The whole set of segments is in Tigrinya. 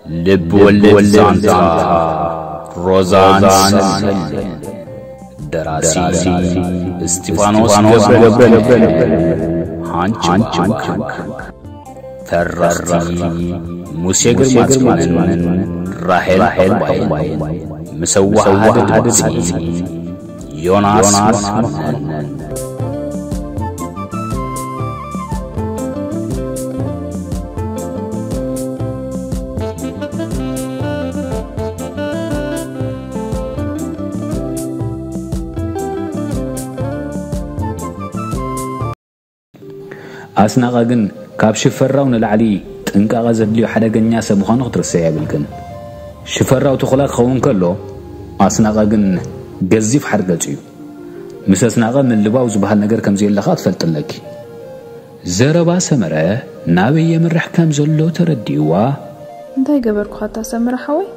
ልብ ወለድ ዛንታ ሮዛን ሰሌን። ደራሲ እስጢፋኖስ ገብረ፣ ሃንች። ተረኽቲ ሙሴ ግርማጽዮንን ራሄል ባይን። ምስ ኣዋሃሃዲ ድምጺ ዮናስ መኮነን። ኣስናቐ ግን ካብ ሽፈራው ንላዕሊ ጥንቃቐ ዘድልዮ ሓደገኛ ሰብ ምዃኑ ክትርስዕ የብልክን። ሽፈራው ተኹላ ክኸውን ከሎ፣ ኣስናቐ ግን ገዚፍ ሓርገጽ እዩ። ምስ ኣስናቐ ምልባው ዝበሃል ነገር ከም ዘየለ ኸኣ ትፈልጢ ኣለኪ። ዘረባ ሰመረ ናበይ የምርሕ ከም ዘሎ ተረዲእዋ። እንታይ ገበርኩኻ ኣታ ሰመረ ሓወይ?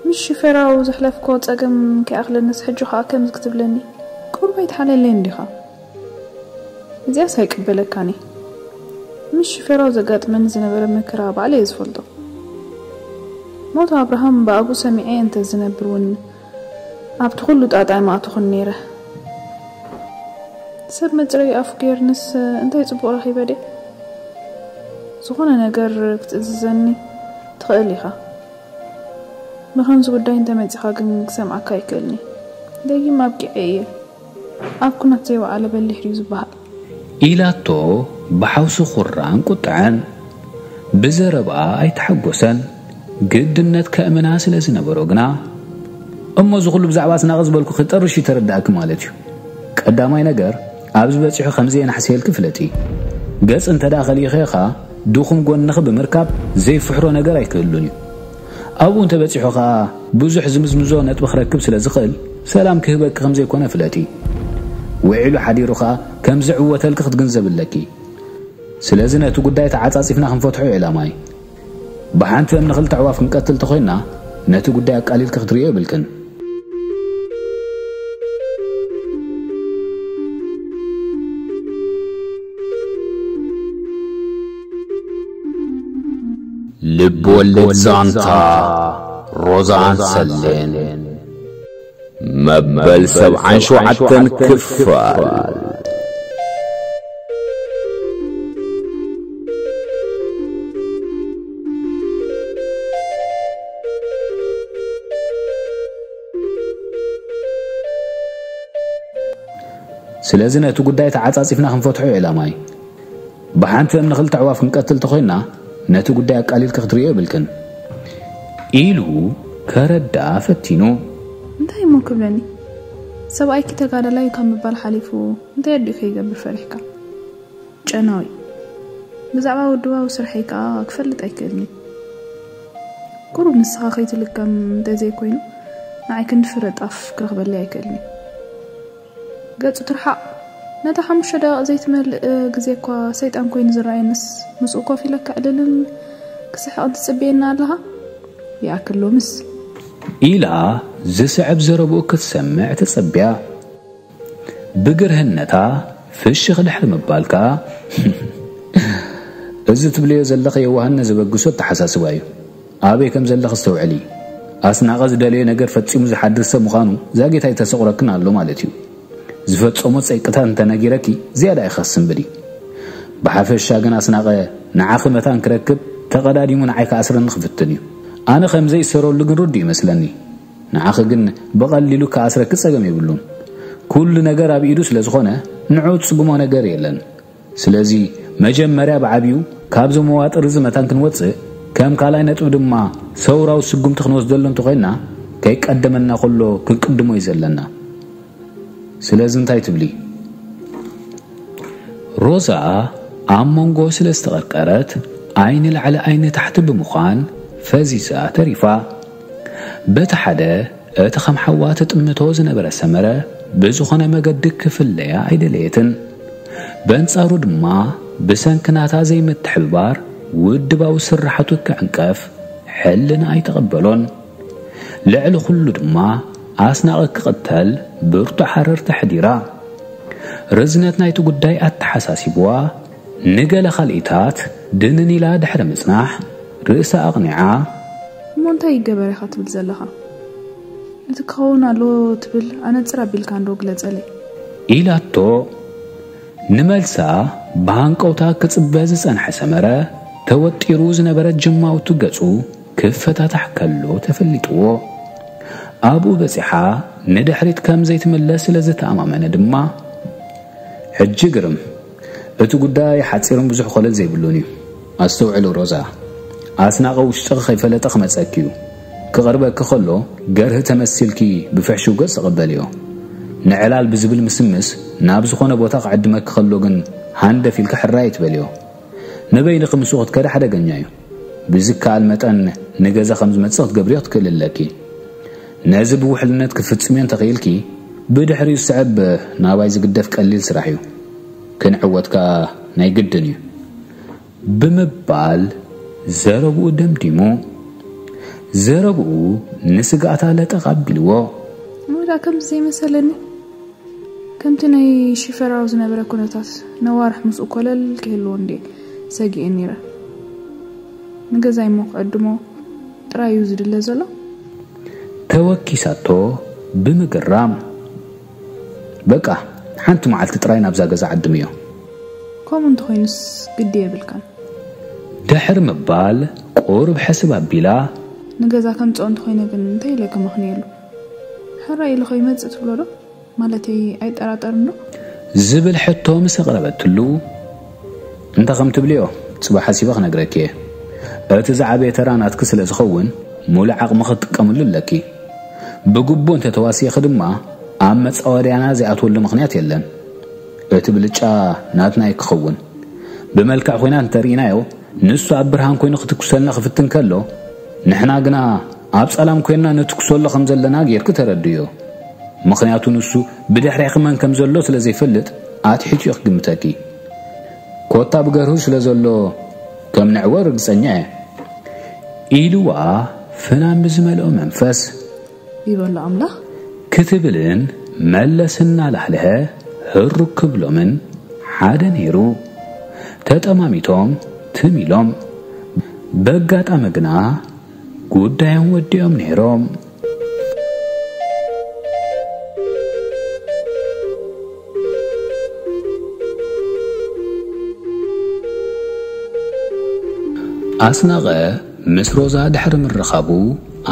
ምስ ሽፈራው ዘሕለፍኮ ጸገም ከይኣኽለንስ ሕጂ ኸኣ ከምዚ ክትብለኒ? ቁሩብ ኣይትሓለለይን ዲኻ? እዚኣስ ኣይቅበለካን እየ። ምስ ሽፈራው ዘጋጥመኒ ዝነበረ መከራ ባዕለይ እየ ዝፈልጦ። ሞት ኣብርሃም ብኣቡ ሰሚዐ እንተ ዝነብር እውን ኣብቲ ኩሉ ጣጣ ኣይምኣተኹን ነይረ። ሰብ መጽረዪ ኣፉ ገይርንስ እንታይ ጽቡቕ ረኺበ ድየ? ዝኾነ ነገር ክትእዝዘኒ ትኽእል ኢኻ። ብኸምዚ ጉዳይ እንተመጺኻ ግን ክሰምዓካ ኣይክእልኒ። ደጊም ኣብቂዐ እየ። ኣብ ኩናት ዘይወዓለ በሊሕ ድዩ ዝበሃል? ኢላቶ ብሓውሲ ኹራን ቁጥዐን። ብዘረባ ኣይተሓጎሰን። ግድነት ከእምና ስለ ዝነበሮ ግና፣ እሞ እዚ ኩሉ ብዛዕባ ኣስናቐ ዝበልኩ ክጠርሽ እዩ ተረዳእኪ ማለት እዩ። ቀዳማይ ነገር፣ ኣብዚ በጺሑ ከም ዘየናሕሰየልኪ ፍለጢ። ገጽ እንተ ደኣ ከሊእኺ ኢኻ፣ ድኹም ጎንኺ ብምርካብ ዘይፍሕሮ ነገር ኣይክህሉን እዩ። ኣብኡ እንተ በጺሑ ኸኣ፣ ብዙሕ ዝምዝምዞ ነጥቢ ክረክብ ስለ ዝኽእል፣ ሰላም ክህበኪ ከም ዘይኮነ ፍለጢ። ውዒሉ ሓዲሩ ኸኣ ከም ዝዕወተልኪ ክትግንዘብ ኣለኪ። ስለዚ ነቲ ጉዳይ ተዓጻጺፍና ክንፈትሖ እዩ ዕላማይ። ብሓንቲ እምኒ ክልተ ኣዕዋፍ ክንቀትል ተኾይንና፣ ነቲ ጉዳይ ኣቃሊልኪ ክትርእዮ የብልክን። ልብ ወለድ ዛንታ ሮዛን ሰሌን። መበል ሰብዓን ሸውዓተን ክፋል። ስለዚ ነቲ ጉዳይ ተዓጻጺፍና ክንፈትሖ እዩ ዕላማይ። ብሓንቲ እምኒ ክልተ ኣዕዋፍ ክንቀትል ተኾይንና፣ ነቲ ጉዳይ ኣቃሊልኪ ክትርእዮ የብልክን። ኢሉ ከረዳ ፈቲኑ። እንታይ እሞ ክብለኒ? ሰብኣይኪ ተጋዳላይ ካብ ምባል ሓሊፉ እንታይ ኣዲኡ ከይገብር ፈሪሕካ? ጨናዊ። ብዛዕባ ውድባዊ ስርሐይ ከኣ ክፈልጥ ኣይክእልን። ቁሩብ ንስኻ ከይትልከም እንተዘይኮይኑ፣ ንዓይ ክንዲ ፍረ ጣፍ ክረኽበለይ ኣይክእልን። ገጹ ትርሓቕ። ነታ ሓሙሽተ ደቂቕ ዘይትመልእ ግዜ እኳ ሰይጣን ኮይኑ ዝረኣየንስ፣ ምስኡ ኮፍ ኢለ ከዕልልን ክስሕቕን ትጽበየኒ ኣለኻ? ይኣክል ሎምስ። ኢላ ዝስዕብ ዘረብኡ ክትሰምዕ ተጸብያ። ብግርህነታ ፍሽኽ ድሕሪ ምባል ከኣ፣ እዚ ትብልዮ ዘለኺ የዋህነት ዘበግሶ ኣተሓሳስባ እዩ። ኣበይ ከም ዘለኺ ኣስተውዕሊ። ኣስናቐ ዝደለዮ ነገር ፈጺሙ ዝሓድር ሰብ ምዃኑ ዛጊት ኣይተሰቑረክን ኣሎ ማለት እዩ። ዝፈጸሞ ጸይቅታት እንተነጊረኪ ዝያዳ ኢኺ ክትስንብዲ። ብሓፈሻ ግን ኣስናቐ ንዓኺ መታን ክረክብ ተቐዳዲሙ ንዓይ ክኣስረኒ ክፍትን እዩ። ኣነ ከም ዘይእሰረሉ ግን ርዱእ ይመስለኒ። ንዓኺ ግን ብቐሊሉ ክኣስረኪ ጸገም የብሉን። ኩሉ ነገር ኣብ ኢዱ ስለ ዝኾነ ንዕኡ ትጽግሞ ነገር የለን። ስለዚ መጀመርያ ብዓብዩ ካብዚ መዋጥር እዚ መታን ክንወጽእ፣ ከም ካልኣይ ነጥቢ ድማ ሰውራዊ ስጉምቲ ክንወስደሉ እንተኾይንና፣ ከይቀደመና ከሎ ክንቅድሞ እዩ ዘለና። ስለዚ እንታይ ትብሊ? ሮዛ ኣብ መንጎ ስለ ዝተቐርቀረት፣ ዓይኒ ላዕሊ ዓይኒ ታሕቲ ብምዃን ፈዚዛ ተሪፋ። በቲ ሓደ፣ እቲ ከም ሓዋ ትጥምቶ ዝነበረ ሰመረ ብዝኾነ መገዲ ክፍለያ ኣይደለየትን። በንጻሩ ድማ፣ ብሰንኪ ናታ ዘይምትሕብባር ውድባዊ ስርሓቱ ክዕንቀፍ ሕልና ኣይተቐበሎን። ልዕሊ ኩሉ ድማ፣ ኣስናቐ ክቕተል ብርቱዕ ሃረር ተሕዲራ። ርዝነት ናይቲ ጉዳይ ኣተሓሳሲብዋ፣ ንገለ ካልኢታት ድንን ኢላ ድሕሪ ምጽናሕ፣ ርእሳ ኣቕኒዓ። እሞ እንታይ ይገበር ኢኻ ትብል ዘለኻ? እቲ ክኸውን ኣለዎ ትብል ኣነጽር ኣቢልካ እንዶ ግለጸለይ። ኢላቶ። ንመልሳ ብሃንቀውታ ክጽበ ዝጸንሐ ሰመረ፣ ተወጢሩ ዝነበረ ጅማውቱ ገጹ ክፈታታሕ ከሎ ተፈሊጥዎ። ኣብኡ በጺሓ ንድሕሪት ከም ዘይትምለስ ስለ ዝተኣማመነ ድማ፣ ሕጂ ግርም፣ እቲ ጉዳይ ሓጺርን ብዙሕ ኮለል ዘይብሉን እዩ። ኣስተውዕሉ ሮዛ፣ ኣስናቐ ውሽጥኺ ከይፈለጠ ክመጸኪ እዩ። ክቐርበኪ ከሎ ገርሂ ተመሲልኪ ብፍሕሽው ገጽ ተቐበልዮ። ንዕላል ብዝብል ምስምስ ናብ ዝኾነ ቦታ ክዕድመኪ ከሎ ግን ሃንደፍ ኢልኪ ሕራይ ኣይትበልዮ። ንበይንኺ ምስኡ ክትከዲ ሓደገኛ እዩ። ብዝከኣል መጠን ንገዛ ከም ዝመጽእ ክትገብርዮ ክትክእሊ ኣለኪ። ነዚ ብውሕልነት ክፍጽምዮ እንተኽኢልኪ፣ ብድሕሪኡ ዝስዕብ ናባይ ዝግደፍ ቀሊል ስራሕ እዩ። ክንዕወት ከኣ ናይ ግድን እዩ። ብምባል ዘረብኡ ደምዲሙ። ዘረብኡ ንስግኣታ ለጠቕ ኣቢልዎ። ወላ ከምዚ ዘይመሰለኒ። ከምቲ ናይ ሽፈራው ዝነበረ ኩነታት ነዋርሕ ምስኡ ኮለል ክህልዎ እንዴ ሰጊኤ ነይረ። ንገዛይ እሞ ክዕድሞ ጥራይ እዩ ዝድለ ዘሎ። ተወኪሳቶ ብምግራም። በቃ፣ ሓንቲ መዓልቲ ጥራይ ናብዛ ገዛ ዓድምዮ። ከምኡ እንተኾይኑስ ግዲ የብልካን። ድሕሪ ምባል ቁሩብ ሕስብ ኣቢላ። ንገዛ ከምጽኦ እንተኾይነ ግን እንታይ ኢለ ክመኽንየሉ? ሕራይ ኢሉ ከይመጽእ ትብሎ ዶ? ማለተይ ኣይጠራጠርን ዶ? ዝብል ሕቶ ምስ ኣቕረበትሉ፣ እንተ ከም ትብልዮ ጽባሕ ሓሲበ ክነግረኪ እየ። እቲ ዝዓበየ ተራ ናትኪ ስለ ዝኸውን፣ ሙሉእ ዓቕሚ ክትጥቀምሉ ኣለኪ። ብግቡእ እንተ ተዋሲእኺ ድማ፣ ኣብ መጻወድያና ዘይኣትወሉ ምኽንያት የለን። እቲ ብልጫ ናትና እዩ ክኸውን። ብመልክዕ ኮይና እንተርኢናዮ፣ ንሱ ኣብ ብርሃን ኮይኑ ክትኩሰልና ክፍትን ከሎ፣ ንሕና ግና ኣብ ጸላም ኮይንና ንትኩሰሉ ከም ዘለና ጌርኪ ተረድዮ። ምኽንያቱ ንሱ ብድሕሬኺ መን ከም ዘሎ ስለ ዘይፈልጥ ኣትሒቱ እዩ ክግምተኪ። ኮታ ብገርሁ ስለ ዘሎ ከም ንዕወ ርግጸኛ እየ። ኢልዋ ፍናን ብዝመልኦ መንፈስ። ይበሎ ኣምላኽ። ክትብልን መለስ እናላህለሀ ህሩክ ክብሎምን ሓደ ነይሩ። ተጠማሚቶም ትም ኢሎም። በጋጣሚ ግና ጉዳዮም ወዲኦም ነይሮም። ኣስናቐ ምስ ሮዛ ድሕሪ ምርኻቡ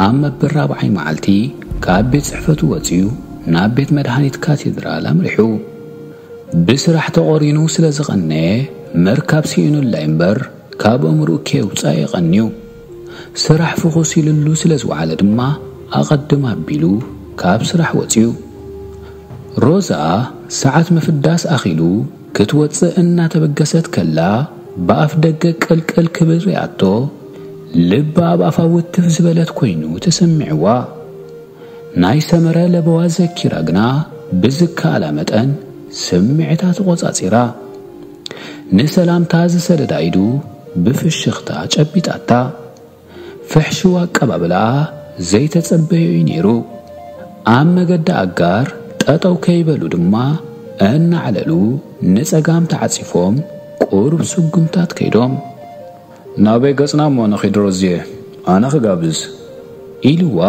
ኣብ መበል ራብዓይ መዓልቲ ካብ ቤት ጽሕፈቱ ወጺኡ ናብ ቤት መድሃኒት ካቴድራል ኣምሪሑ። ብስራሕ ተቖሪኑ ስለ ዝቐነየ መርካብ ስኢኑላይ እምበር ካብ ኣእምርኡ ከየውጽኣ የቐንዩ። ስራሕ ፍኹስ ኢልሉ ስለ ዝወዓለ ድማ ኣቐድም ኣቢሉ ካብ ስራሕ ወጺኡ። ሮዛ ሰዓት ምፍዳስ ኣኺሉ ክትወጽእ እናተበገሰት ከላ ብኣፍ ደገ ቅልቅል ክብል ሪኣቶ ልባ ኣብ ኣፋ ውትፍ ዝበለት ኮይኑ ተሰሚዕዋ። ናይ ሰመረ ለበዋ ዘኪራ ግና ብዝከኣላ መጠን ስምዒታ ተቖጻጺራ። ንሰላምታ ዝሰደዳ ኢዱ ብፍሽኽታ ጨቢጣታ። ፍሕሽው ኣቀባብላ ዘይተጸበዮ እዩ ነይሩ። ኣብ መገዲ ኣጋር ጠጠው ከይበሉ ድማ እናዕለሉ ንጸጋም ተዓጺፎም ቁሩብ ስጉምታት ከይዶም። ናበይ ገጽና እሞ ንኺድ ሮዝየ? ኣነ ክጋብዝ። ኢልዋ።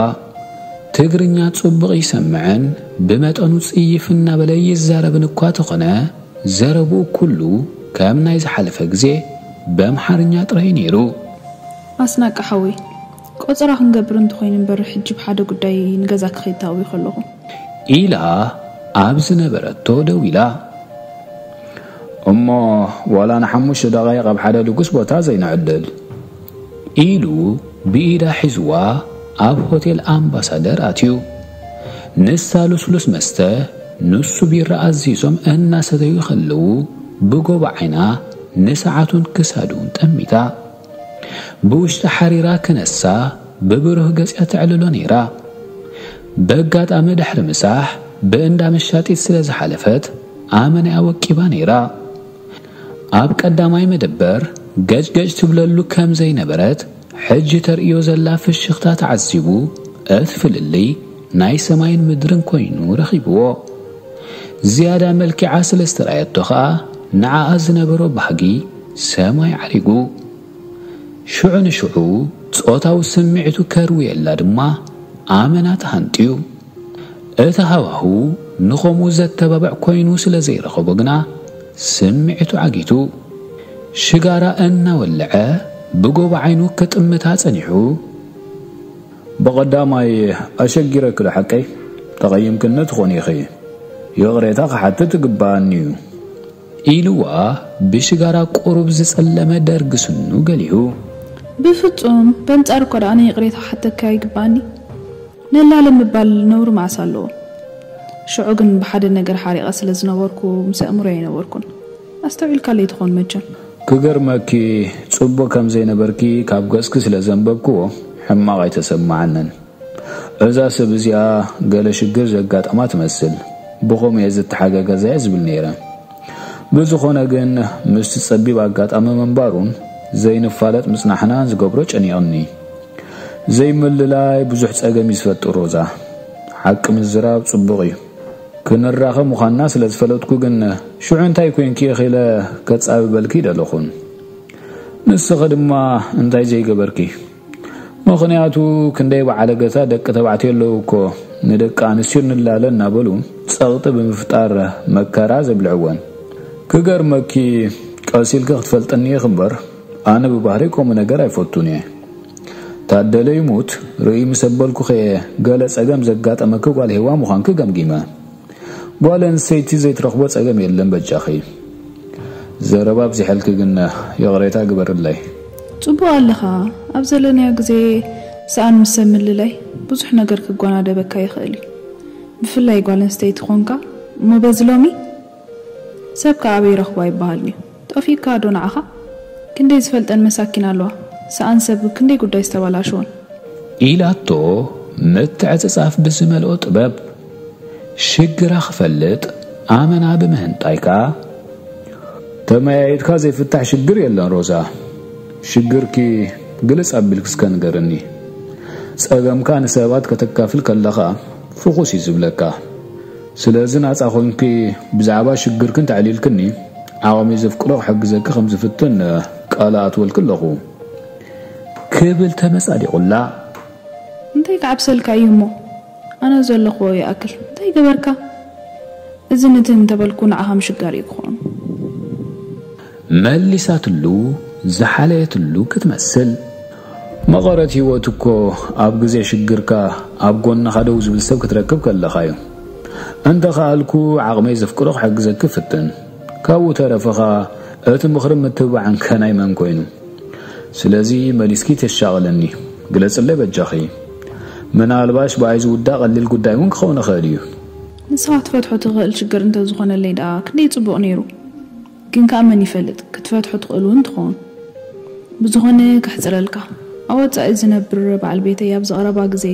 ትግርኛ ጽቡቕ ይሰምዕን ብመጠኑ ጽይፍ እናበለ ይዛረብን እኳ ተኾነ፣ ዘረብኡ ኩሉ ከም ናይ ዝሓለፈ ግዜ በምሓርኛ ጥራይ ነይሩ። ኣስናቀ ሓወይ፣ ቆጸራ ክንገብር እንተኾይኑ እምበር ሕጂ ብሓደ ጉዳይ ንገዛ ክኸይድ ተኣውዩ ከለኹ። ኢላ ኣብ ዝነበረቶ ደው ኢላ። እሞ ዋላ ንሓሙሽተ ደቓይቕ ኣብ ሓደ ልጉስ ቦታ ዘይንዕልል? ኢሉ ብኢዳ ሒዝዋ ኣብ ሆቴል ኣምባሳደር ኣትዩ። ንሳ ልስሉስ መስተ፣ ንሱ ቢራ ኣዚዞም እናሰተዩ ከለዉ ብጎቦ ዓይና ንሰዓቱን ክሳዱን ጠሚታ። ብውሽጢ ሓሪራ ክነሳ ብብሩህ ገጽያ ተዕልሎ ነይራ። በጋጣሚ ድሕሪ ምሳሕ ብእንዳ መሻጢት ስለ ዝሓለፈት ኣመና ወቂባ ነይራ። ኣብ ቀዳማይ መደበር ገጭገጭ ትብለሉ ከም ዘይነበረት ሕጂ ተርእዮ ዘላ ፍሽኽታ ተዓዚቡ እቲ ፍልልይ ናይ ሰማይን ምድርን ኮይኑ ረኺብዎ። ዝያዳ መልኪዓ ስለ ዝተረኣየቶ ኸኣ ንዓኣ ዝነበሮ ባህጊ ሰማይ ዓሪጉ። ሽዑ ንሽዑ ጾታዊ ስምዒቱ ከርውየላ ድማ ኣመና ተሃንጥዩ። እቲ ሃዋሁ ንኸምኡ ዘተባብዕ ኮይኑ ስለ ዘይረኸቦ ግና፣ ስምዒቱ ዓጊቱ፣ ሽጋራ እናወለዐ ብጎቦ ዓይኑ ክጥምታ ጸኒሑ። ብቐዳማይ ኣሸጊረኪ ዶ ሓቀይ? ተቐይምክኒ ትኾኒ ኢኺ። ይቕሬታ ክሓትት ይግብኣኒ እዩ። ኢልዋ ብሽጋራ ቁሩብ ዝጸለመ ደርጊ ስኑ ገሊሁ። ብፍጹም፣ በንጻር እኮ ደኣ ንይቕሬታ ክሓተካ ይግብኣኒ። ነላለ ምባል ነውሪ መዓስ ኣለዎ? ሽዑ ግን ብሓደ ነገር ሓሪቐ ስለ ዝነበርኩ ምስ ኣእምሮይ ኣይነበርኩን። ኣስተውዒልካለይ ትኾን መቸም። ክገርመኪ፣ ጽቡቕ ከም ዘይነበርኪ ካብ ገጽኪ ስለ ዘንበብክዎ ሕማቕ ኣይተሰማዓንን። እዛ ሰብ እዚኣ ገለ ሽግር ዘጋጠማ ትመስል፣ ብኸምኡ እየ ዝተሓጋገዘ እየ ዝብል ነይረ። ብዝኾነ ግን ምስቲ ጸቢብ ኣጋጣሚ ምንባሩን ዘይንፋለጥ ምጽናሕናን ዝገብሮ ጨኒቕኒ። ዘይምልላይ ብዙሕ ጸገም እዩ ዝፈጥር ሮዛ። ሓቂ ምዝራብ ጽቡቕ እዩ። ክንራኸብ ምዃንና ስለ ዝፈለጥኩ ግን ሽዑ እንታይ ኮንኪ ኢኺ ኢለ ከጻብበልኪ ይደለኹን። ንስኺ ድማ እንታይ ዘይገበርኪ? ምኽንያቱ ክንደይ በዓለ ገታ ደቂ ተባዕትዮ ኣለዉ እኮ ንደቂ ኣንስትዮ ንላለ እናበሉ ጸቕጢ ብምፍጣር መከራ ዘብልዕወን። ክገርመኪ ቀስ ኢልኪ ክትፈልጥኒ ኢኺ እምበር ኣነ ብባህሪ ከምኡ ነገር ኣይፈቱን እየ። ታደለ ይሙት ርእይ ምስ ኣበልኩኺ ገለ ጸገም ዘጋጠመኪ ጓል ሄዋ ምዃንኪ ገምጊመ። ጓል ኣንስተይቲ ዘይትረኽቦ ጸገም የለን በጃኺ። ዘረባ ኣብዚሐልኪ ግን ይቕሬታ ግበርለይ። ጽቡቕ ኣለኻ። ኣብ ዘለናዮ ግዜ ሰኣን ምስ ሰብ ምልላይ ብዙሕ ነገር ክጓናደበካ ይኽእል እዩ። ብፍላይ ጓል ኣንስተይቲ ኾንካ እሞ በዚ ሎሚ ሰብ ከኣ ኣበይ ረኽቦ ኣይበሃልን እዩ። ጠፊእካ ዶ ንዓኻ? ክንደይ ዝፈልጠን መሳኪን ኣለዋ። ሰኣን ሰብ ክንደይ ጉዳይ ዝተበላሸወን። ኢላቶ ምትዕጽጻፍ ብዝመልኦ ጥበብ። ሽግራ ክፈልጥ ኣመና ብምሕንጣይካ። ተመያይጥካ ዘይፍታሕ ሽግር የለን ሮዛ። ሽግርኪ ግልጽ ኣቢልኪ እስከ ንገርኒ። ጸገምካ ንሰባት ከተካፍል ከለኻ ፍኹስ እዩ ዝብለካ። ስለዚ ናጻ ኮንኪ ብዛዕባ ሽግርክን ተዕሊልክኒ ዓቕሚ ዘፍቅዶ ክሕግዘኪ ከም ዝፍትን ቃል ኣትወልኪ ኣለኹ። ክብል ተመጻዲቑላ። እንታይ ክዓብሰልካ እዩ እሞ? ኣነ ዘለኹዎ ይኣክል። እንታይ ገበርካ? እዚ ንትን እንተበልኩ ንዓኻ ምሽጋር እዩ ክኾን። መሊሳትሉ ዝሓለየትሉ ክትመስል። መቐረት ህይወት እኮ ኣብ ግዜ ሽግርካ ኣብ ጎንኻ ደው ዝብል ሰብ ክትረክብ ከለኻ እዩ። እንተ ኸኣልኩ ዓቕመይ ዘፍቅዶ ክሕግዘኪ ፍትን። ካብኡ ተረፈኻ እቲ ምኽሪ ምትብባዕን ከ ናይ መን ኮይኑ? ስለዚ መሊስኪ ተሻቕለኒ። ግለጽለይ በጃኺ። ምናልባሽ ብኣይ ዝውዳእ ቀሊል ጉዳይ እውን ክኸውን ይኽእል እዩ። ንስኻ ክትፈትሖ ትኽእል ሽግር እንተዝኾነለይ ደኣ ክንደይ ጽቡቕ ነይሩ። ግን ከኣ መን ይፈልጥ ክትፈትሖ ትኽእል እውን ትኸውን። ብዝኾነ ከሕጽረልካ። ኣብ ወጻኢ ዝነብር በዓል ቤተይ ኣብዚ ቀረባ ግዜ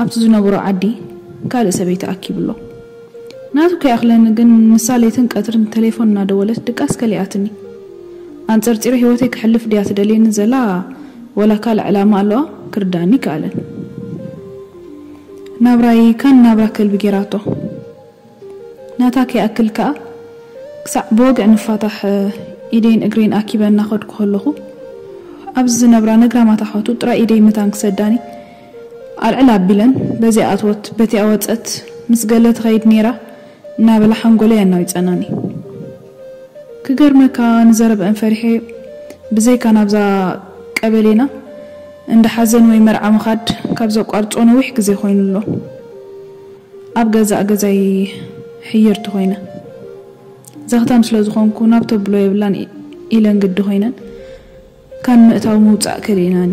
ኣብቲ ዝነብሮ ዓዲ ካልእ ሰበይቲ ኣኪቡ ኣሎ። ናቱ ከይኣኽለኒ ግን ንሳ ለይትን ቀትርን ቴሌፎን እናደወለት ድቃስ ከሊኣትኒ። ኣንጸርጺረ ህይወተይ ክሕልፍ ድያ ትደልየኒ ዘላ ወላ ካልእ ዕላማ ኣለዋ ክርዳኒ ይከኣለን። ናብራይ ካን ናብራ ከልቢ ጌራቶ። ናታ ከይኣክል ከኣ ክሳዕ ብወግዒ ንፋታሕ ኢደይን እግረይን ኣኪበ እናኸድኩ ከለኹ ኣብዚ ዝነብራ ነግራማት ኣሕዋቱ ጥራይ ኢደይ ምታን ክሰዳኒ ኣልዕል ኣቢለን በዚኣ ኣትወት በቲኣ ወጸት ምስ ገለ ትኸይድ ነይራ እናበላ ሓንጎለይ ኣናዊጸናኒ። ክገርመካ ንዘረብአን ፈሪሐ ብዘይካ ናብዛ ቀበሌና እንዳ ሓዘን ወይ መርዓ ምኻድ ካብ ዘቋርጾ ነዊሕ ግዜ ኮይኑ ኣሎ። ኣብ ገዛእ ገዛይ ሕይርቲ ኮይነ ዘኽታም ስለ ዝኾንኩ ናብ ተብሎ የብላን ኢለን ግዲ ኮይነን ካን ምእታው ምውጻእ ከሊእናኒ።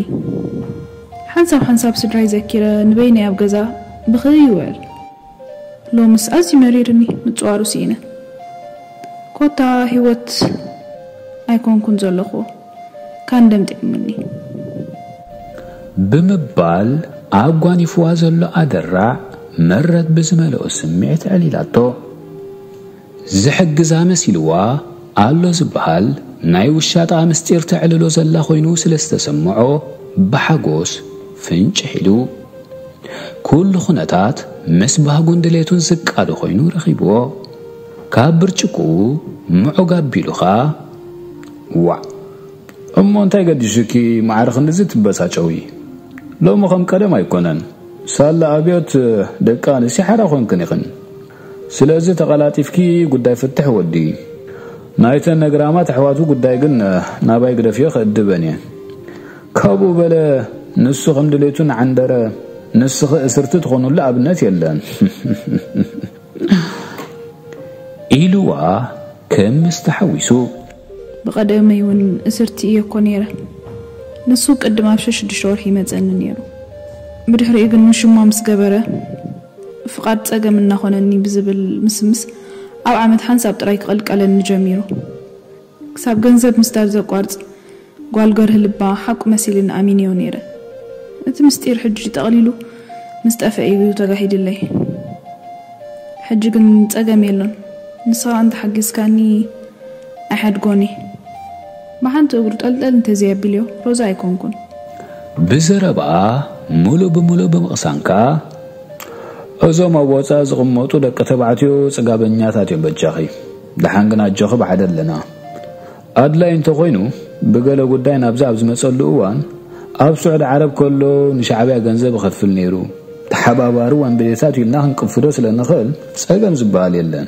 ሓንሳብ ሓንሳብ ስድራይ ዘኪረ ንበይነይ ኣብ ገዛ ብኽይ ይውዕል። ሎምስ ኣዝዩ መሪርኒ ምጽዋሩ ስኢነ። ኮታ ህይወት ኣይኮንኩን ዘለኹ ካን ደምጢሙኒ። ብምባል ኣጓኒፍዋ ዘሎ ኣደራዕ መረት ብዝመልኦ ስምዒት ዕሊላቶ። ዝሕግዛ መሲልዋ ኣሎ ዝበሃል ናይ ውሻጣ ምስጢር ተዕልሎ ዘላ ኮይኑ ስለ ዝተሰምዖ ብሓጎስ ፍንጭሕ ኢሉ። ኩሉ ኩነታት ምስ ባህጉን ድሌቱን ዝቃዶ ኮይኑ ረኺብዎ። ካብ ብርጭቁ ምዑግ ኣቢሉ ኸኣ ዋዕ እሞ እንታይ ገዲሹኪ ማዕረ ክንድዚ ትበሳጨዊ? ሎሚ ከም ቀደም ኣይኮነን። ሳላ ኣብዮት ደቂ ኣንስትዮ ሓራ ኮንክን ኢኽን። ስለዚ ተቐላጢፍኪ ጉዳይ ፍትሕ ወዲ። ናይተን ነግራማት ኣሕዋቱ ጉዳይ ግን ናባይ ግደፍዮ ክእድበን እየ። ካብኡ በለ ንሱ ከም ድሌቱ ንዓንደረ፣ ንስኺ እስርቲ ትኾኑሉ ኣብነት የለን። ኢልዋ ከም ምስ ተሓዊሱ። ብቐደመይ እውን እስርቲ እየ እኮ ነይረ። ንሱ ቅድም ኣብ ሸሽ ሽዱሽተ ወርሒ ይመጸኒ ነይሩ። ብድሕሪኡ ግን ንሽሟ ምስ ገበረ፣ ፍቓድ ጸገም እናኾነኒ ብዝብል ምስምስ ኣብ ዓመት ሓንሳብ ጥራይ ክቕልቀለኒ ጀሚሩ። ክሳብ ገንዘብ ምስዳድ ዘቋርጽ ጓል ገርህ ልባ ሓቁ መሲልን ኣሚንዮ ነይረ። እቲ ምስጢር ሕጂ ጠቕሊሉ ምስ ጠፍአ እዩ ተጋሂድለይ። ሕጂ ግን ጸገም የሎን። ንስኻ እንተሓጊዝካኒ ኣይሓድጎን እየ። ብሓንቲ እግሩ ጠልጠል እንተዘየቢልዮ ሮዛ ኣይኮንኩን። ብዘረባኣ ሙሉእ ብሙሉእ ብምቕሳን ከኣ፣ እዞም ኣብ ወጻኢ ዝቕመጡ ደቂ ተባዕትዮ ጽጋበኛታት እዮም በጃኺ። ደሓን ግን ኣጆኺ ብሓደ ኣለና። ኣድላይ እንተኾይኑ ብገለ ጉዳይ ናብዚ ኣብ ዝመጸሉ እዋን ኣብ ስዑዲ ዓረብ ከሎ ንሻዕብያ ገንዘብ ይኸፍል ነይሩ። ተሓባባሪ ወንበዴታት ኢልና ክንቅፍዶ ስለ ንኽእል ጸገም ዝበሃል የለን።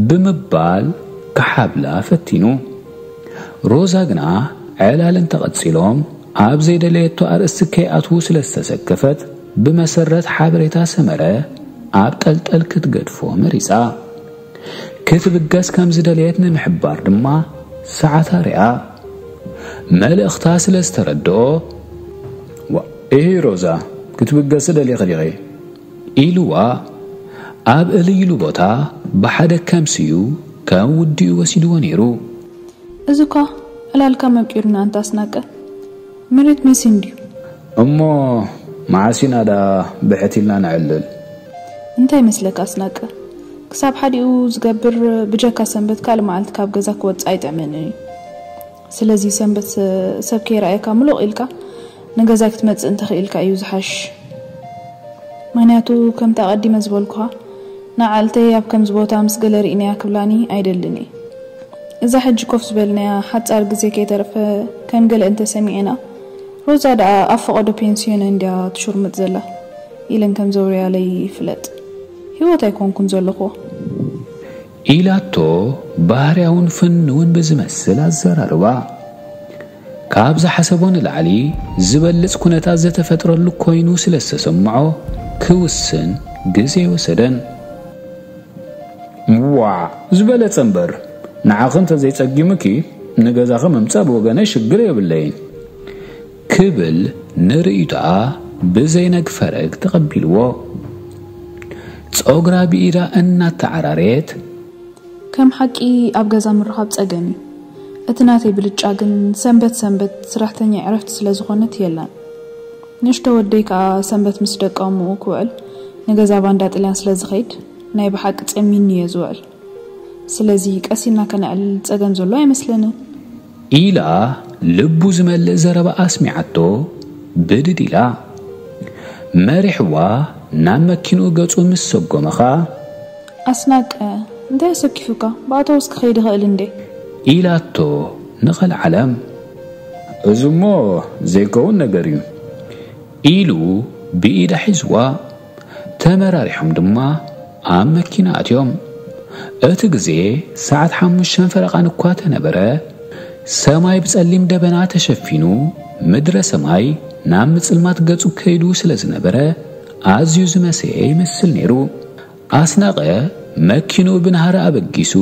ብምባል ክሓብላ ፈቲኑ። ሮዛ ግና ዕላል እንተቐጺሎም ኣብ ዘይደለየቶ ኣርእስቲ ከይኣትዉ ስለ ዝተሰከፈት ብመሰረት ሓበሬታ ሰመረ ኣብ ጠልጠል ክትገድፎ መሪጻ። ክትብገስ ከም ዝደለየት ንምሕባር ድማ ሰዓታ ሪኣ። መልእኽታ ስለ ዝተረድኦ፣ "ዋ፣ እሂ ሮዛ፣ ክትብገሲ ደሊኺ ዲኺ?" ኢልዋ ኣብ እልይሉ ቦታ ብሓደ ከምስዩ ከም ውዲኡ ወሲድዎ ነይሩ። እዚ እኳ ዕላልካ መቂሩና እንተ ኣስናቀ፣ መሬት መሲን ድዩ? እሞ መዓስ ኢና ደኣ ብሕት ኢልና ነዕልል? እንታይ ይመስለካ ኣስናቀ? ክሳብ ሓዲኡ ዝገብር ብጀካ ሰንበት ካልእ መዓልቲ ካብ ገዛ ክወጽእ ኣይጥዕመንን እዩ። ስለዚ ሰንበት ሰብ ከይረኣየካ ምሉቕ ኢልካ ንገዛይ ክትመጽእ እንተኽኢልካ እዩ ዝሓሽ። ምኽንያቱ ከምቲ ኣቐዲመ ዝበልኩኻ፣ ንዓልተይ ኣብ ከምዚ ቦታ ምስ ገለ ርኢናያ ክብላኒ ኣይደልን እየ። እዛ ሕጂ ኮፍ ዝበልናያ ሓጻር ግዜ ከይተረፈ ከም ገለ እንተሰሚዐና፣ ሮዛ ደኣ ኣብ ፈቐዶ ፔንስዮን እንድያ ትሹርምጥ ዘላ ኢለን ከም ዘውርያለይ ይፍለጥ። ህይወት ኣይኮንኩን ዘለኹዎ። ኢላቶ ባህርያውን ፍንውን ብዝመስል ኣዘራርባ። ካብ ዝሓሰቦ ንላዕሊ ዝበልጽ ኩነታት ዝተፈጥረሉ ኮይኑ ስለ ዝተሰምዖ ክውስን ግዜ ወሰደን። "ዋዕ፣ ዝበለጸ እምበር፣ ንዓኺ እንተዘይጸጊሙኪ ንገዛኺ ምምጻእ ብወገነይ ሽግር የብለይን" ክብል ንርእይቶኣ ብዘይነግ ፈረግ ተቐቢልዎ። ጸጉራ ብኢዳ እናተዓራረየት፣ ከም ሓቂ ኣብ ገዛ ምርኻብ ጸገም እዩ። እቲ ናተይ ብልጫ ግን ሰንበት ሰንበት ስራሕተኛ ዕረፍቲ ስለ ዝኾነት የላን። ንእሽቶ ወደይ ከኣ ሰንበት ምስ ደቀሙኡ ክውዕል ንገዛ ባንዳ ጥልያን ስለ ዝኸይድ ናይ ብሓቂ ጸሚኒ እየ ዝውዕል። ስለዚ ቀስ ኢልና ከነዕልል ጸገም ዘሎ ኣይመስለንን። ኢላ ልቡ ዝመልእ ዘረባ ኣስሚዓቶ ብድድ ኢላ። መሪሕዋ ናብ መኪንኡ ገጹ ምስ ሰጎመ ኸኣ፣ "ኣስናቀ፣ እንታይ ኣሰኪፉካ? ብኣውቶቡስ ክኸይድ ይኽእል እንዴ?" ኢላቶ ንቐልዓለም። "እዚ እሞ ዘይከውን ነገር እዩ" ኢሉ ብኢዳ ሒዝዋ። ተመራሪሖም ድማ ኣብ መኪና ኣትዮም። እቲ ግዜ ሰዓት ሓሙሽተን ፈረቓን እኳ ተነበረ፣ ሰማይ ብጸሊም ደበና ተሸፊኑ፣ ምድረ ሰማይ ናብ ምጽልማት ገጹ ከይዱ ስለ ዝነበረ፣ ኣዝዩ ዝመሰየ ይመስል ነይሩ። ኣስናቐ መኪንኡ ብናህሪ ኣበጊሱ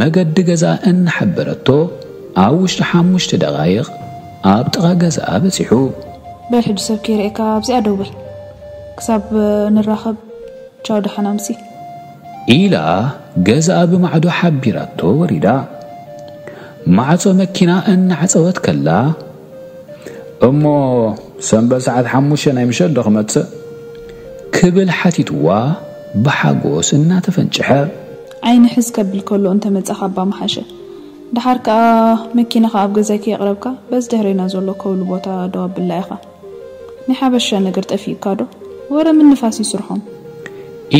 መገዲ ገዛ እናሓበረቶ፣ ኣብ ውሽጢ ሓሙሽተ ደቓይቕ ኣብ ጥቓ ገዛኣ በጺሑ። "በል ሕጂ ሰብ ከይርእየካ ኣብዚኣ ደው በል። ክሳብ ንራኸብ ቻው፣ ደሓን ኣምሲ" ኢላ ገዛኣ ብማዕዶ ሓቢራቶ ወሪዳ። ማዕጾ መኪና እናዓጸወት ከላ፣ "እሞ ሰንበት ሰዓት ሓሙሽተ ናይ ምሸት ዶ ክመጽእ?" ክብል ሓቲትዋ ብሓጎስ እናተፈንጨሐ። "ዓይኒ ሕዝ ከብል ከሎ እንተመጻኻ እባ ምሓሸ። ደሓር ከኣ መኪናኻ ኣብ ገዛይ ከየቕረብካ በዚ ድሕሬና ዘሎ ከውሊ ቦታ ደው ኣብላ ኢኻ። ናይ ሓበሻ ነገር ጠፊኡካ ዶ? ወረ ምን ንፋስ ይስርሖም?"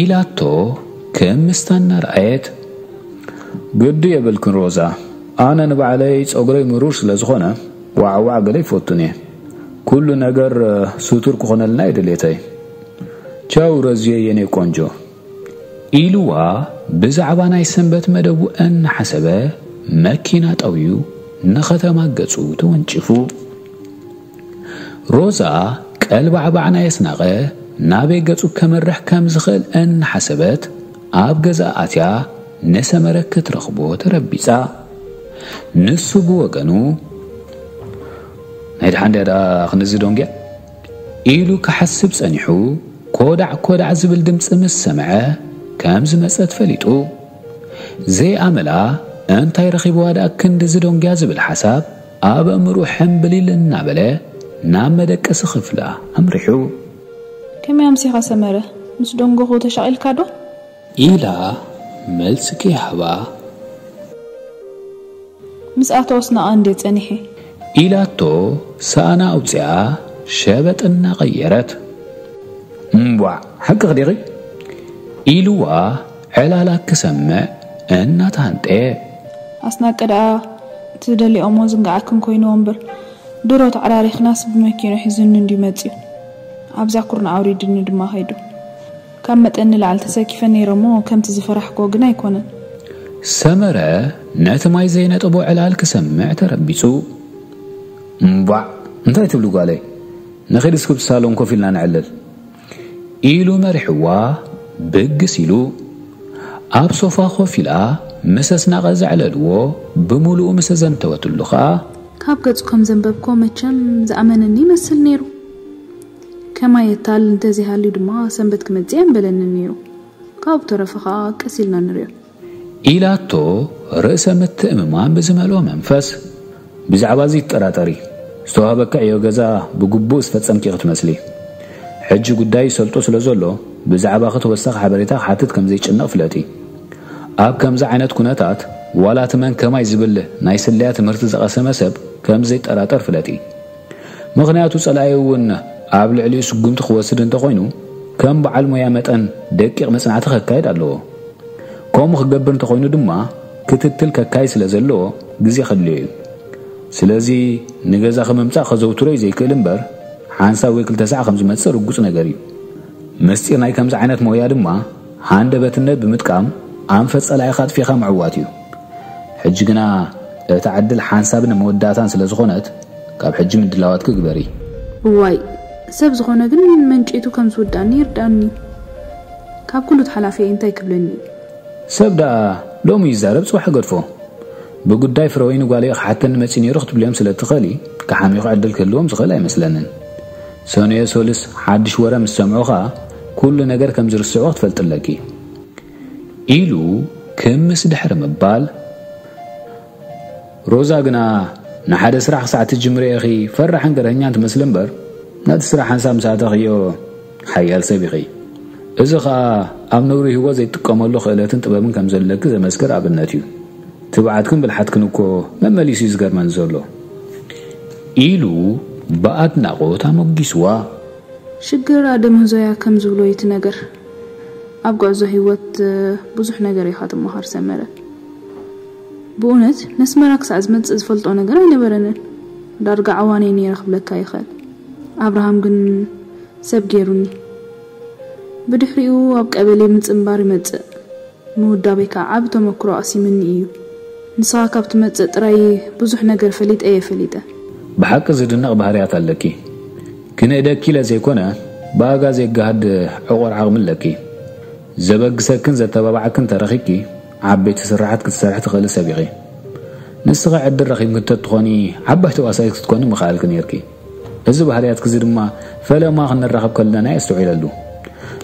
ኢላቶ ከም ምስታ እናረኣየት። "ግዲ የብልክን ሮዛ፣ ኣነ ንባዕለይ ጸጉረይ ምሩር ስለ ዝኾነ ዋዕዋዕ ገለ ይፈቱን እየ። ኩሉ ነገር ስቱር ክኾነልና እዩ ድሌተይ። ቻው ረዝየ የኔ ቆንጆ። ኢልዋ ብዛዕባ ናይ ሰንበት መደቡ እናሓሰበ መኪና ጠውዩ ንኸተማ ገጹ ተወንጭፉ። ሮዛ ቀልባዕባዕ ናይ ኣስናቐ ናበይ ገጹ ከመርሕ ከም ዝኽእል እናሓሰበት ኣብ ገዛ ኣትያ ንሰመረ ክትረኽቦ ተረቢጻ። ንሱ ብወገኑ ናይ ደሓን ድያ ደኣ ክንዚ ዶንግያ ኢሉ ክሓስብ ጸኒሑ፣ ኮዳዕ ኮዳዕ ዝብል ድምጺ ምስ ሰምዐ ከም ዝመጸት ፈሊጡ። ዘይኣመላ እንታይ ረኺብዋ ደኣ ክንዲ ዝዶንግያ ዝብል ሓሳብ ኣብ ኣእምሮ ሕምብሊል እናበለ ናብ መደቀሲ ክፍላ ኣምሪሑ። ከመይ ኣምሲኻ ሰመረ? ምስ ደንጎኹ ተሻቒልካ ዶ? ኢላ መልሲ ከይሃባ ምስ ኣቶ ኣስናቐ እንዴ ጸኒሐ? ኢላቶ ሳእና ኣውፅኣ ሸበጥ እናቐየረት። እምቧዕ ሓቅኽ ዲኺ? ኢልዋ ዕላላ ክሰምዕ እናተሃንጠየ። ኣስናቀ ደኣ እቲ ደሊኦሞ ዝንግዓክን ኮይንዎ እምበር ድሮ ተዓራሪኽናስ ብመኪኑ ሒዙኒ እንድዩ መጺኡ። ኣብዛ ኩርናዕ ኣውሪድኒ ድማ ከይዱ። ካብ መጠን ንላዕሊ ተሰኪፈ ነይረ እሞ ከምቲ ዝፈራሕክዎ ግን ኣይኮነን። ሰመረ ነቲ ማይ ዘይነጠቦ ዕላል ክሰምዕ ተረቢጹ። እምቧዕ እንታይ ትብሊ ጓለይ? ንኺድ እስክብ ሳሎን ኮፍ ኢልና ንዕልል። ኢሉ መሪሕዋ ብግስ ኢሉ ኣብ ሶፋ ኮፍ ኢላ ምስ ኣስናቐ ዘዕለልዎ ብምሉኡ ምስ ኣዘንተወትሉ ኸኣ ካብ ገጹ ከም ዘንበብኮ መቸም ዝኣመነኒ ይመስል ነይሩ። ከማይ የታል እንተዘይሃልዩ ድማ ሰንበት ክመጽእ እየ ምበለኒ ነይሩ። ካብኡ ተረፈ ኸኣ ቀስ ኢልና ንሪኦ። ኢላቶ ርእሰ ምትእምማን ብዝመልኦ መንፈስ። ብዛዕባ እዚ ትጠራጠሪ ዝተዋህበካ ዕዮ ገዛ ብግቡእ ዝፈጸምኪ ክትመስሊ። ሕጂ ጉዳይ ይሰልጦ ስለ ዘሎ ብዛዕባኺ ተወሳኺ ሓበሬታ ክሓትት ከም ዘይጭነቕ ፍለጢ። ኣብ ከምዚ ዓይነት ኩነታት ዋላ እቲ መን ከማይ ዝብል ናይ ስለያ ትምህርቲ ዝቐሰመ ሰብ ከም ዘይጠራጠር ፍለጢ። ምኽንያቱ ጸላኢ እውን ኣብ ልዕሊኡ ስጉምቲ ክወስድ እንተኾይኑ ከም በዓል ሞያ መጠን ደቂቕ መጽናዕቲ ከካይድ ኣለዎ። ከምኡ ክገብር እንተኾይኑ ድማ ክትትል ከካይድ ስለ ዘለዎ ግዜ ከድልዮ እዩ። ስለዚ ንገዛኺ ምምጻእ ከዘውትሮ እዩ ዘይክእል እምበር ሓንሳብ ወይ ክልተ ሳዕ ከም ዝመጽእ ርጉጽ ነገር እዩ። ምስጢር ናይ ከምዚ ዓይነት ሞያ ድማ ሃንደበትነት ብምጥቃም ኣንፈት ጸላኢኻ ኣጥፊኻ ምዕዋት እዩ። ሕጂ ግና እታ ዕድል ሓንሳብን መወዳእታን ስለ ዝኾነት ካብ ሕጂ ምድላዋትኪ ግበሪ። እዋይ ሰብ ዝኾነ ግን መንጭቱ ከም ዝውዳእኒ ይርዳእኒ። ካብ ኩሉ ተሓላፊ እንታይ ክብለኒ እዩ? ሰብ ደኣ ሎሚ ይዛረብ ጽባሕ ገድፎ። ብጉዳይ ፍረወይኒ ጓለይ ክሓተኒ መጺኡ ነይሩ ክትብልዮም ስለ እትኽእሊ ክሓሚኹ ዕድል ክህልዎም ዝኽእል ኣይመስለንን። ሰኑየ ሶልስ ሓድሽ ወረ ምስ ሰምዑ ኸኣ ኩሉ ነገር ከም ዝርስዕዎ ክትፈልጢ ኣለኪ። ኢሉ ክምስ ድሕሪ ምባል ሮዛ ግና ንሓደ ስራሕ ክሳዕ ትጅምርዮ ኢኺ ፈራሕን ገርሀኛን ትመስሊ እምበር ነቲ ስራሕ ሓንሳብ ምስ ኣተኽዮ ሓያል ሰብ ኢኺ። እዚ ኸኣ ኣብ ነውሪ ህይወት ዘይትጥቀመሉ ክእለትን ጥበብን ከም ዘለኪ ዘመስክር ኣብነት እዩ። ትብዓትክን ብልሓትክን እኮ መመሊሱ እዩ ዝገርመኒ ዘሎ። ኢሉ ብኣድናቖት ኣሞጊስዋ። ሽግር ኣደምህዞያ ከም ዝብሎ እዩ እቲ ነገር። ኣብ ጉዕዞ ህይወት ብዙሕ ነገር ኢኻ ትመሃር ሰመረ። ብእውነት ነስመራ ክሳዕ ዝመጽእ ዝፈልጦ ነገር ኣይነበረንን። ዳርጋ ዓዋነይ ነይረ ክብለካ ይኽእል። ኣብርሃም ግን ሰብ ገይሩኒ። ብድሕሪኡ ኣብ ቀበሌ ምጽንባር ይመጽእ። ምውዳበይ ከዓ ዓቢ ተመክሮ ኣቕሲምኒ እዩ። ንስኻ ካብ ትመጽእ ጥራይ ብዙሕ ነገር ፈሊጠ እየ ፈሊጠ። ብሓቂ ዝድነቕ ባህርያት ኣለኪ። ክንእደኪ ኢለ ዘይኮነ ብኣጋ ዘይገሃድ ዕቑር ዓቕሚ ኣለኪ። ዘበግሰክን ዘተባብዓክን ተረኺብኪ ዓበይቲ ስራሓት ክትሰርሒ ትኽእሊ ሰብ ኢኺ። ንስኺ ዕድል ረኺብኪ እንተትኾኒ ዓባይ ተዋሳኢት ክትኮኒ ምኸኣልኪ ነይርኪ። እዚ ባህርያትኪ እዚ ድማ ፈለማ ክንራኸብ ከለና እየ ኣስተውዒለሉ።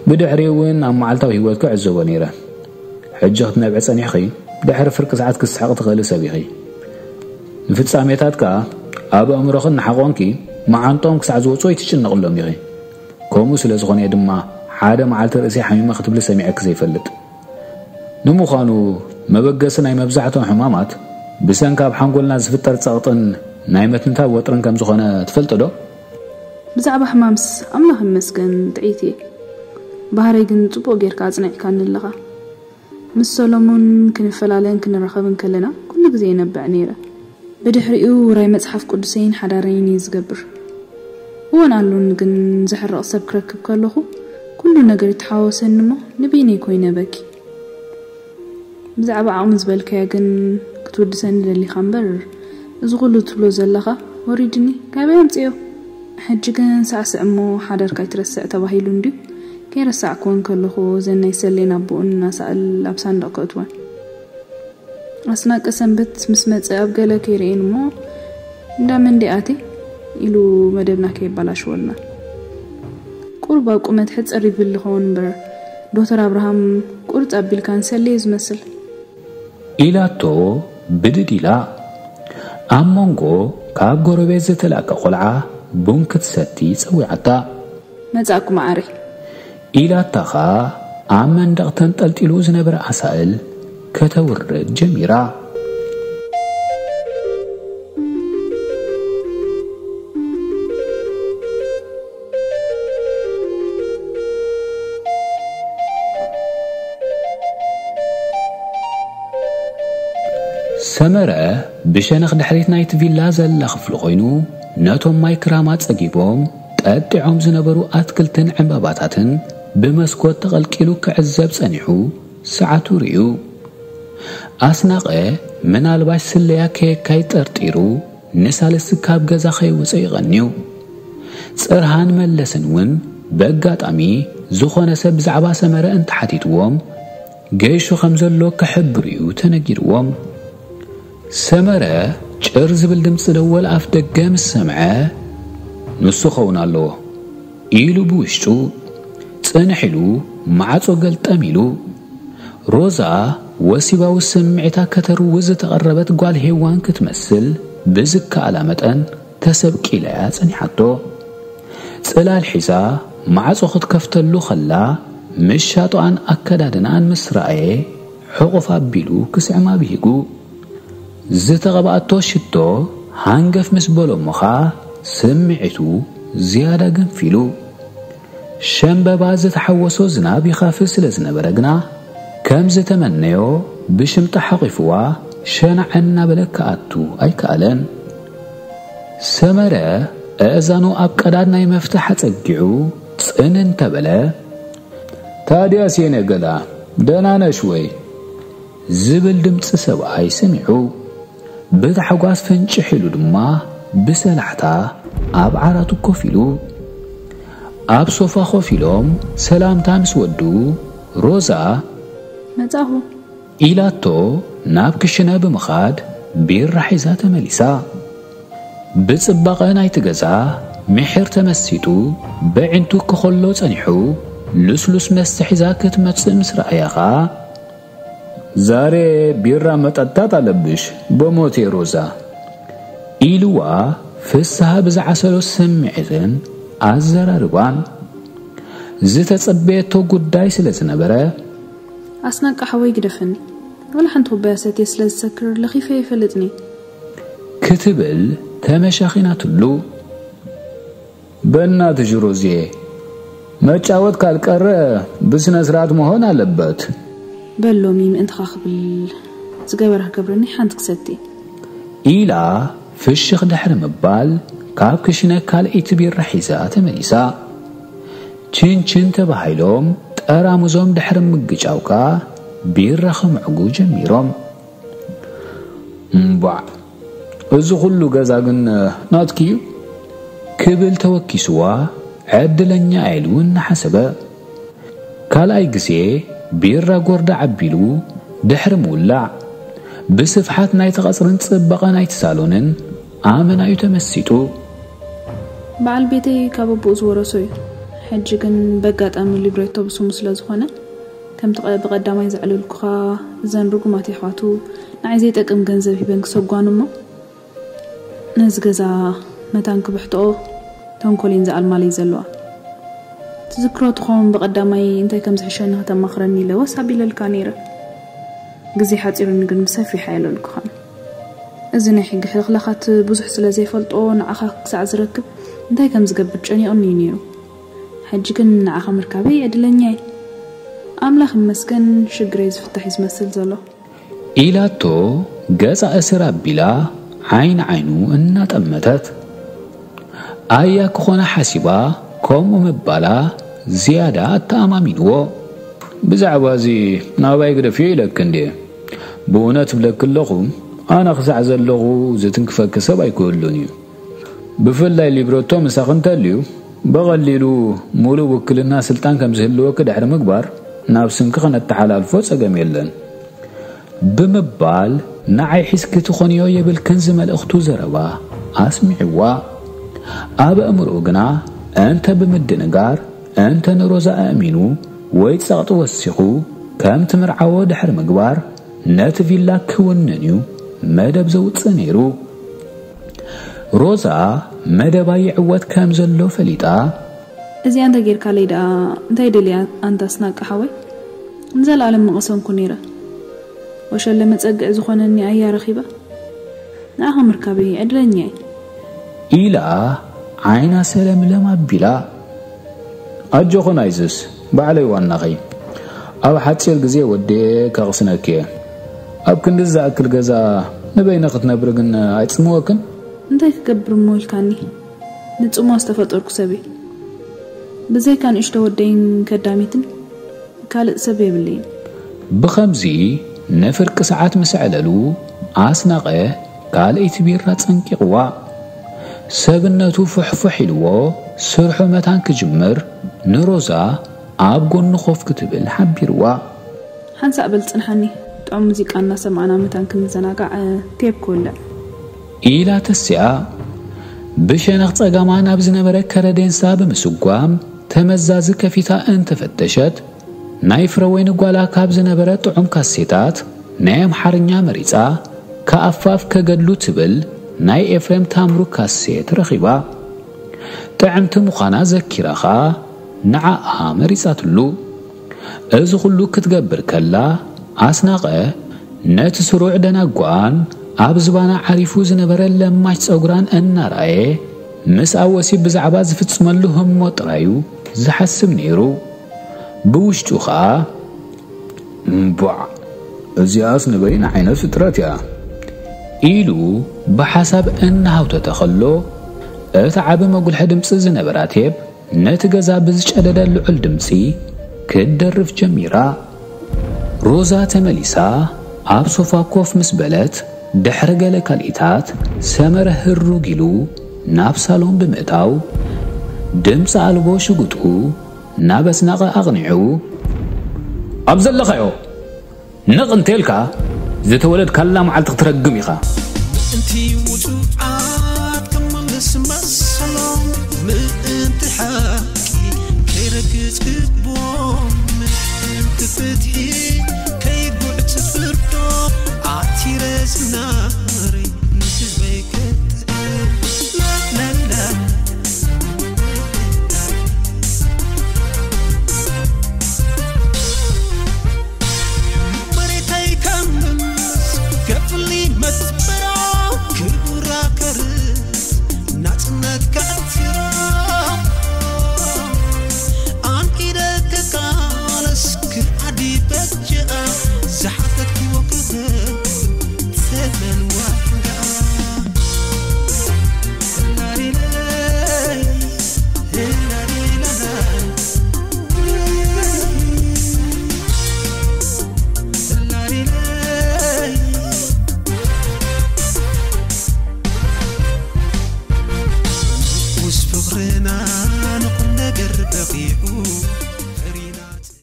ብድሕሪኡ እውን ኣብ መዓልታዊ ህይወትኪ እዕዘቦ ነይረ። ሕጂ ክትነብዒ ጸኒሕኺ ድሕሪ ፍርቂ ሰዓት ክትስሕቒ ትኽእሊ ሰብ ኢኺ። ንፍጻሜታት ከኣ ኣብ ኣእምሮኺ እናሓቖንኪ መዓንጥኦም ክሳዕ ዝወጹ ኣይትጭነቕሎም ኢኺ። ከምኡ ስለ ዝኾነ እየ ድማ ሓደ መዓልቲ ርእሰይ ሓሚመ ክትብሊ ሰሚዐኪ ዘይፈልጥ። ንምዃኑ መበገሲ ናይ መብዛሕትኦም ሕማማት ብሰንኪ ኣብ ሓንጎልና ዝፍጠር ጸቕጥን ናይ ምትንታብ ወጥርን ከም ዝኾነ ትፈልጢ ዶ? ብዛዕባ ሕማምስ ኣምላኽ ይመስገን ጥዕይቲ እየ። ባህረይ ግን ጽቡቕ ጌርካ ኣጽኒዕካኒ ኣለኻ። ምስ ሰሎሞን ክንፈላለን ክንራኸብን ከለና ኩሉ ኩሉ ግዜ ይነብዕ ነይረ። ብድሕሪኡ ውራይ መጽሓፍ ቅዱሰይን ሓዳረይን እየ ዝገብር። እወን ኣሉን ግን ዘሕርቕ ሰብ ክረክብ ከለኹ፣ ኩሉ ነገር ይተሓወሰኒ እሞ ንበይነይ ኮይነ በኪ። ብዛዕባ ዓቕሚ ዝበልካዮ ግን ክትውድሰኒ ደሊኻ እምበር፣ እዚ ኩሉ ትብሎ ዘለኻ ወሪድኒ፣ ካበይ ኣምጽዮ? ሕጂ ግን ሳዕስዕ እሞ ሓዳርካ ኣይትረስዕ ተባሂሉ እንድዩ። ከይረሳዕክወን ከለኹ፣ እዘን ናይ ሰሌን ኣቦኡን ኣሳእል ኣብ ሳንዱቕ ከእትወን። ኣስናቀ ሰንበት ምስ መጸ ኣብ ገለ ከይርእየን እሞ፣ "እንዳ መን ደኣ ኣትየ?" ኢሉ መደብና ከየባላሽወልና። ቁሩብ ኣብ ቁመት ሕጽር ይብል ይኸውን እምበር፣ ዶክተር ኣብርሃም ቁርጽ ኣቢልካ ንሰልዮ እዩ ዝመስል። ኢላቶ ብድድ ኢላ። ኣብ መንጎ ካብ ጎረቤት ዝተላእከ ቆልዓ ቡን ክትሰቲ ጸዊዓታ። "መጻእኩ መዓረይ" ኢላታ ኸኣ ኣብ መንደቕ ተንጠልጢሉ ዝነበረ ኣሳእል ከተውርድ ጀሚራ። ሰመረ ብሸነኽ ድሕሪት ናይቲ ቪላ ዘላ ክፍሊ ኮይኑ፣ ነቶም ማይ ክራማት ጸጊቦም ጠጢዖም ዝነበሩ ኣትክልትን ዕምባባታትን ብመስኮት ተቐልቂሉ ክዕዘብ ጸኒሑ፣ ሰዓቱ ርእዩ። ኣስናቐ ምናልባሽ ስለያ ከየካይድ ጠርጢሩ፣ ንሳልስቲ ካብ ገዛ ከይወጸ ይቐንዩ። ጽርሃን መለስን እውን በጋጣሚ ዝኾነ ሰብ ብዛዕባ ሰመረ እንተሓቲትዎም፣ ገይሹ ከም ዘሎ ክሕብር እዩ ተነጊርዎም። ሰመረ ጭር ዝብል ድምፂ ደወል ኣፍ ደገ ምስ ሰምዐ፣ "ንሱ ኸውን ኣለዎ" ኢሉ ብውሽጡ ጽንሕ ኢሉ ማዕጾ ገልጠም ኢሉ። ሮዛ ወሲባዊ ስምዒታ ከተርውዝ ዝተቐረበት ጓል ሄዋን ክትመስል ብዝከኣላ መጠን ተሰብቂላያ ጸኒሓቶ። ጽላል ሒዛ ማዕጾ ክትከፍተሉ ኸላ፣ ምሻጦኣን ኣከዳድናኣን ምስ ረኣየ፣ ሕቑፍ ኣቢሉ ክስዕማ ብሂጉ። ዝተቐብኣቶ ሽቶ ሃንገፍ ምስ በሎ እሞ ኸኣ፣ ስምዒቱ ዝያዳ ገንፊሉ። ሸምበባ ዝተሓወሶ ዝናብ ይኻፍእ ስለ ዝነበረ ግና፣ ከም ዝተመነዮ ብሽምጣ ሓቒፍዋ ሸናዕ እናበለ ክኣቱ ኣይከኣለን። ሰመረ ኣእዛኑ ኣብ ቀዳድ ናይ መፍትሕ ኣጸጊዑ ጽን እንተበለ፣ "ታድያስ የኔ ገላ፣ ደህና ነሽ ወይ?" ዝብል ድምጺ ሰብኣይ ሰሚዑ። ብታሕጓስ ፍንጭሕ ኢሉ ድማ ብሰላሕታ ኣብ ዓራቱ ኮፍ ኢሉ። ኣብ ሶፋ ኮፍ ኢሎም ሰላምታ ምስ ወዱ፣ ሮዛ፣ "መጻኹ" ኢላቶ ናብ ክሽነ ብምኻድ ቢራ ሒዛ ተመሊሳ። ብጽባቐ ናይቲ ገዛ ምሒር ተመሲጡ በዒንቱ ክኸሎ ጸኒሑ፣ ልስሉስ መስተ ሒዛ ክትመጽእ ምስ ረኣያ ኸኣ፣ "ዛሬ ቢራ መጠጣት ኣለብሽ፣ በሞቴ ሮዛ" ኢልዋ ፍስሃ ብዝዓሰሎ ስምዒትን ኣዘራርባን። ዝተጸበየቶ ጉዳይ ስለ ዝነበረ፣ "ኣስናቀ ሓወይ ግደፈኒ፣ ወላ ሓንቲ ኩባያ ሰትየ ስለ ዝሰክር ለኺፈ ይፈልጥኒ" ክትብል ተመሻኺናትሉ። "በእናትሽ ሮዝየ፣ መጫወት ካልቀረ ብስነ ስርዓት መሆን ኣለበት" በሎሚ ምእንትኻ ክብል ዝገበረ ክገብረኒ ሓንቲ ክሰቲ። ኢላ ፍሽኽ ድሕሪ ምባል ካብ ክሽነ ካልኣይቲ ቢራ ሒዛ ተመሊሳ። ችንችን ተባሂሎም ጠራሙዞም ድሕሪ ምግጫው ከኣ ቢራ ከምዕጉ ጀሚሮም። "እምቧዕ፣ እዚ ኩሉ ገዛ ግን ናትኪ እዩ?" ክብል ተወኪስዋ ዕድለኛ ኢሉ እናሓሰበ። ካልኣይ ግዜ ቢራ ጎርዳ ዓቢሉ ድሕሪ ምውላዕ፣ ብስፍሓት ናይቲ ቐጽርን ጽባቐ ናይቲ ሳሎንን ኣመናዩ ተመሲጡ። በዓል ቤተይ ካብ ኣቦኡ ዝወረሶ እዩ። ሕጂ ግን በጋጣሚ ሊብሬቶ ብስሙ ስለ ዝኾነ፣ ከምቲ ቀ-፣ ብቐዳማይ ዘዕለልኩኻ፣ እዘን ርጉማት የሕዋቱ ንዓይ ዘይጠቅም ገንዘብ ሂበን ክሰጓኑ እሞ፣ ነዚ ገዛ መታን ክብሕትኦ ተንኮሌን ዝኣልማለይ ዘለዋ። ትዝክሮ ትኸውን ብቐዳማይ እንታይ ከም ዝሕሸኒ ከተማኽረኒ ኢለ ወስ ኣቢለልካ ነይረ። ግዜ ሓጺሩኒ ግን ብሰፊሕ ኣየለልኩኻን። እዚ ናይ ሕጊ ሕልኽላኻት ብዙሕ ስለ ዘይፈልጦ ንዓኻ ክሳዕ ዝረክብ እንታይ ከም ዝገብር ጨኒቑኒ እዩ ነይሩ። ሕጂ ግን ንዓኻ ምርካበይ ዕድለኛ እየ። ኣምላኽ ይመስገን ሽግረይ ዝፍታሕ እዩ ዝመስል ዘሎ። ኢላቶ ገጻ እስር ኣቢላ ዓይን ዓይኑ እናጠመተት፣ ኣያ ክኾና ሓሲባ ከምኡ ምባላ ዝያዳ ኣተኣማሚንዎ። ብዛዕባ እዚ ናባይ ግደፍዮ ኢለኪ እንድየ። ብእውነት እብለኪ ኣለኹ፣ ኣነ ክሳዕ ዘለኹ ዝትንክፈኪ ሰብ ኣይክህሉን እዩ። ብፍላይ ሊብረቶ ምሳኺ እንተልዩ፣ ብቐሊሉ ሙሉእ ውክልና ስልጣን ከም ዝህልወኪ ድሕሪ ምግባር ናብ ስምኪ ከነተሓላልፎ ጸገም የለን። ብምባል ንዓይ ሒዝኪ ትኾንዮ የብልክን ዝመልእኽቱ ዘረባ ኣስሚዕዋ። ኣብ ኣእምሮኡ ግና እንተ ብምድንጋር እንተ ንሮዛ ኣእሚኑ ወይ ጸቕጢ ወሲኹ ከም ትምርዓዎ ድሕሪ ምግባር ነቲ ቪላ ክውንን እዩ መደብ ዘውጽእ ነይሩ። ሮዛ መደባ ይዕወት ከም ዘሎ ፈሊጣ፣ እዚኣ እንተ ጌርካለይ ደኣ እንታይ ደልያ ኣንታ ኣስናቀ ሓወይ? ንዘለኣለም ምቐሰንኩ ነይረ። ወሸለ መጸግዒ ዝኾነኒ ኣያ ረኺበ። ንዓኻ ምርካበይ ዕድለኛ እየ። ኢላ ዓይና ሰለምለም ኣቢላ። ኣጆኹን ኣይዝስ፣ ባዕለይ ዋናኺ። ኣብ ሓጺር ግዜ ወዲኤ ከቕስነኪ እየ። ኣብ ክንዲ ዝኣክል ገዛ ንበይነ ክትነብሪ ግን ኣይጽምወክን? እንታይ ክገብር እሞ ኢልካኒ? ንጽሞ ዝተፈጠርኩ ሰብ እየ። ብዘይካ ንእሽቶ ወደይን ከዳሚትን ካልእ ሰብ የብለይን። ብኸምዚ ንፍርቂ ሰዓት ምስ ኣዕለሉ ኣስናቐ ካልኣይቲ ቢራ ጸንቂቕዋ። ሰብነቱ ፍሕፍሕ ኢልዎ ስርሑ መታን ክጅምር ንሮዛ ኣብ ጎኑ ኮፍ ክትብል ሓቢርዋ። ሓንሳእ በል ጽንሓኒ፣ ጥዑም ሙዚቃ እናሰማዕና መታን ክንዘናጋዕ ቴፕ ክውልዕ። ኢላ ተሲኣ ብሸነኽ ጸጋማ ናብ ዝነበረ ከረዴንሳ ብምስጓም ተመዛዚ ከፊታ እንተፈተሸት ናይ ፍረወይኒ ጓላ ካብ ዝነበረ ጥዑም ካሴታት ናይ ኣምሓርኛ መሪጻ ከኣፋፍ ከገድሉ ትብል ናይ ኤፍሬም ታምሩ ካሴት ረኺባ። ጥዕምቲ ምዃና ዘኪራ ኸኣ ንዓኣ መሪጻትሉ። እዚ ኹሉ ክትገብር ከላ ኣስናቐ ነቲ ስሩዕ ደናጓን ኣብ ዝባና ዓሪፉ ዝነበረ ለማሽ ጸጉራን እናረኣየ ምስኣ ወሲብ ብዛዕባ ዝፍጽመሉ ህሞ ጥራዩ ዝሓስብ ነይሩ። ብውሽጡ ኸኣ እምቧዕ እዚኣስ ንበይን ዓይነት ፍጥረት እያ ኢሉ ብሓሳብ እናሃውተተ ኸሎ እቲ ዓቢ መጉልሒ ድምጺ ዝነበራ ቴፕ ነቲ ገዛ ብዝጨደደ ልዑል ድምጺ ክትደርፍ ጀሚራ። ሮዛ ተመሊሳ ኣብ ሶፋ ኮፍ ምስ በለት ድሕሪ ገለ ካልኢታት ሰመረ ህሩግ ኢሉ ናብ ሳሎን ብምእታው ድምፂ ኣልቦ ሽጉጡ ናብ ኣስናቐ ኣቕኒዑ ኣብ ዘለኻዮ ንቕ እንተልካ ዝተወለድካላ መዓልቲ ክትረግም ኢኻ። ምእንቲ ውጹዓት ክምልስ መሰሎም፣ ምእንቲ ሓቂ ከይረግጽ ግቦም፣ ምእንቲ ፍትሒ ከይጉዕ ትፍርዶ፣ ኣቲረ ዝናሪ ንህዝበይ ከጥዕም። ላላላ። መሬተይ ከምስ ከፍሊ መትበራ ክቡራ ከርስ ናጽነት ከዕትራ ኣንኪደ ክቃለስ ክኣዲ በጀኣ ዝሓተትክዎ ክህብ ተበል ዋጋ። ውስ ፍቕርና ንኹን ነገር በቒዑ